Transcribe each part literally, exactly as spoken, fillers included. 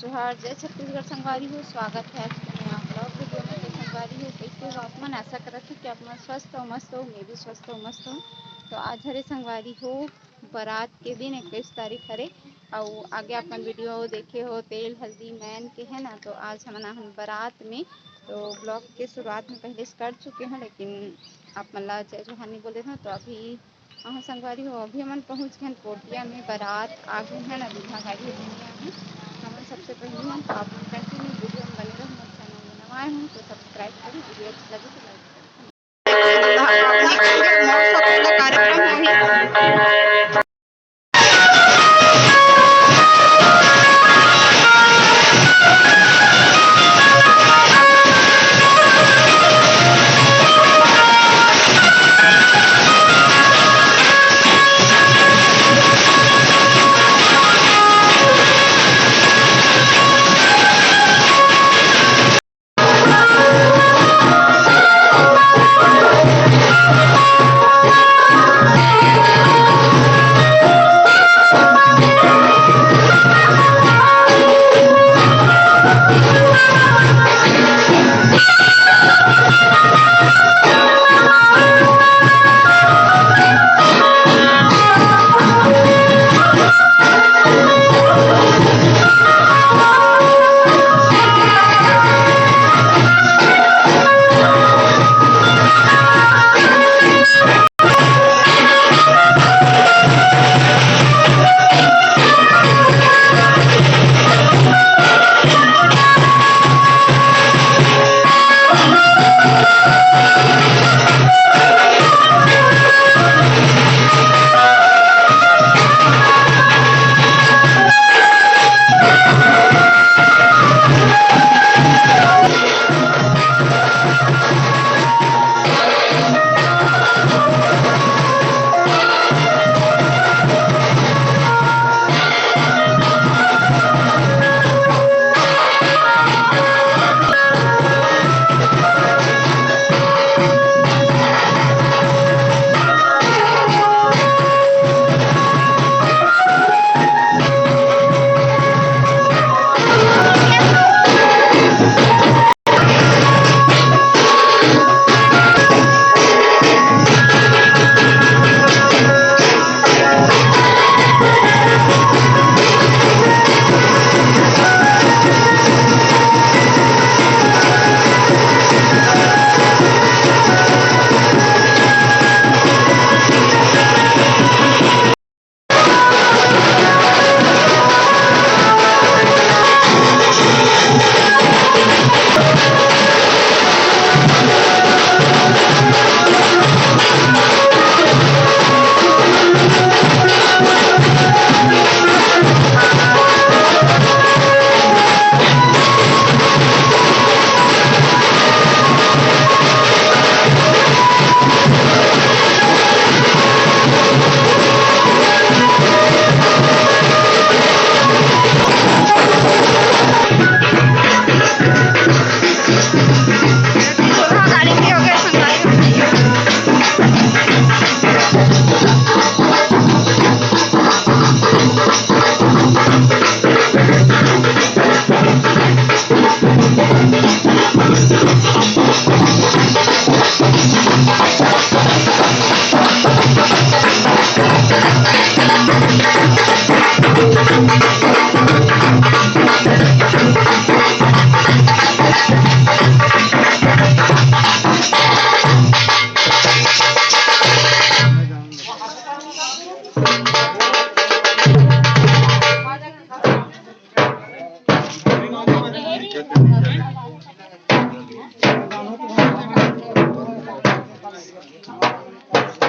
जोहार, जय छत्तीसगढ़ संगवारी हो। स्वागत है आज के नया vlog video में। तो संगवारी हो, कैसे हो आप मन? आशा करत हूँ कि आप मन स्वस्थ हो, मस्त हो। मैं भी स्वस्थ हो, मस्त हो। तो आज हरे संगवारी हो, बारात के दिन इक्कीस तारीख हरे। अउ आगे आप मन video देखे हो, तेल हल्दी मैन के, है ना। तो आज हमन आहन बारात में। तो vlog के शुरुआत में पहले से कर चुके हूँ, लेकिन आप मन ला जय जोहार नहीं बोले हूँ। तो अभी अहाँ संगवारी हो, अभी हमन पहुँच गए कोटिया में, बारात आ गए हैं ना, दूल्हा गाड़ी दुनिया में। हमन सबसे पहले हम, तो आप मन continue video में बने रहो। मोर channel में नवा आए हो तो subscribe करो, video अच्छा लगे तो like करो। कार्यक्रम होही।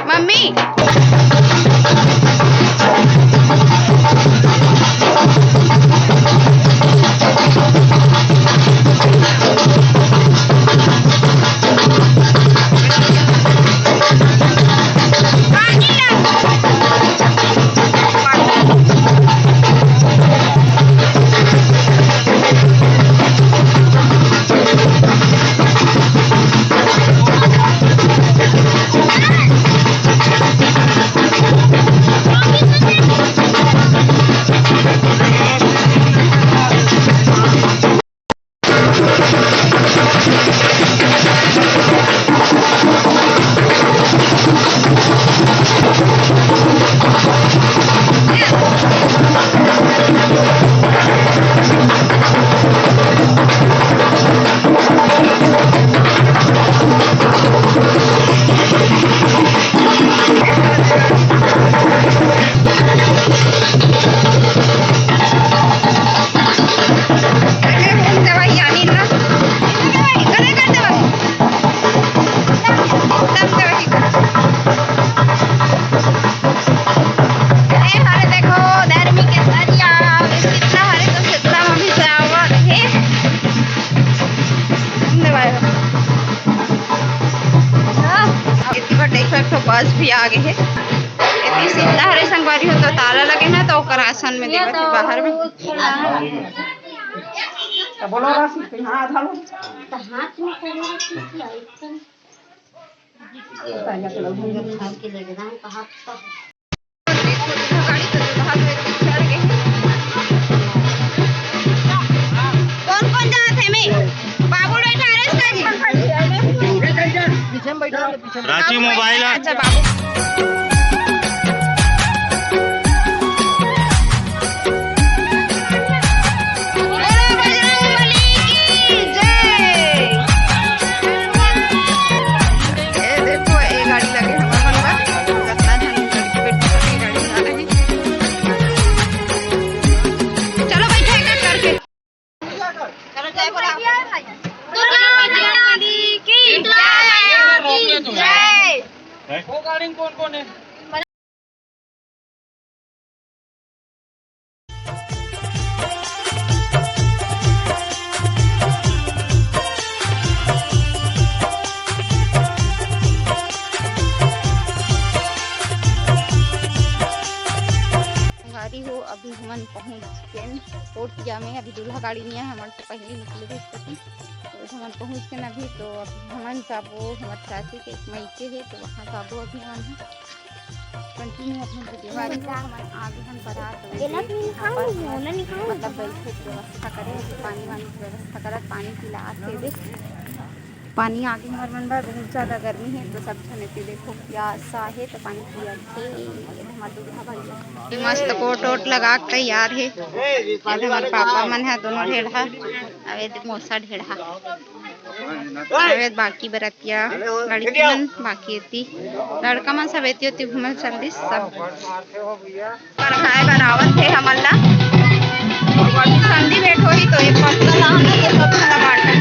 मम्मी। आ गे हे। एती सीता हरे संगवारी हो, तो ताला लगे ना, तो ओकर आसन में देवत हे बाहर में। तो बोलो राशि, कहीं हाथ हालो। तो हाथ में करो, हाथ में। कौन कौन जात हे में? बाबू बैठा रहे इसका जी। रांची मोबाइल है। अच्छा बाबू। बोलो बजरंग बली की जय। ए देखो, ए गाड़ी लगे हमर मन बर। कितना झन लड़की बैठी सब ए गाड़ी में आ रहे हैं। चलो बैठो एक एक करके। चलो जय बोला। दुर्गा माता की जय। वो गाड़ी में कौन कौन है? संगवारी हो, अभी हमन पहुंच गेन कोर्टिया में। अभी दूल्हा गाड़ी नइ आए, हमन से पहले निकले थे स्टेशन। तो हमन पहुंच गेन अभी, तो अभी हमन जाबो हमर चाची के मइके हे, तो वहां जाबो अभी हमन। Continue अपन video। हमन आगे हम बारात एला तो नहीं खाऊं, ओला नहीं खाऊं। मतलब बैठे के व्यवस्था करे, पानी वानी के व्यवस्था करत, पानी पिलात हे दे। पानी आगे हमर मन बर बहुत ज्यादा गर्मी हे, तो सब झन एती देखो प्यासा हे, तो पानी पियत हे। ये हमर दूल्हा भैया मस्त कोट वोट लगा के तैयार हे। ये हमर पापा मन हे, दोनों ढेढ़ा, अउ ये मोसा ढेढ़ा। अउ ये बाकी बरतिया लड़की मन, बाकी एती लड़का मन सब एती ओती घूमत चल दिस सब। कढ़ाई बनावत हे हमन ला। संधि भेंट होही तो एक पत्ता ला हमन के सब ला बांटना।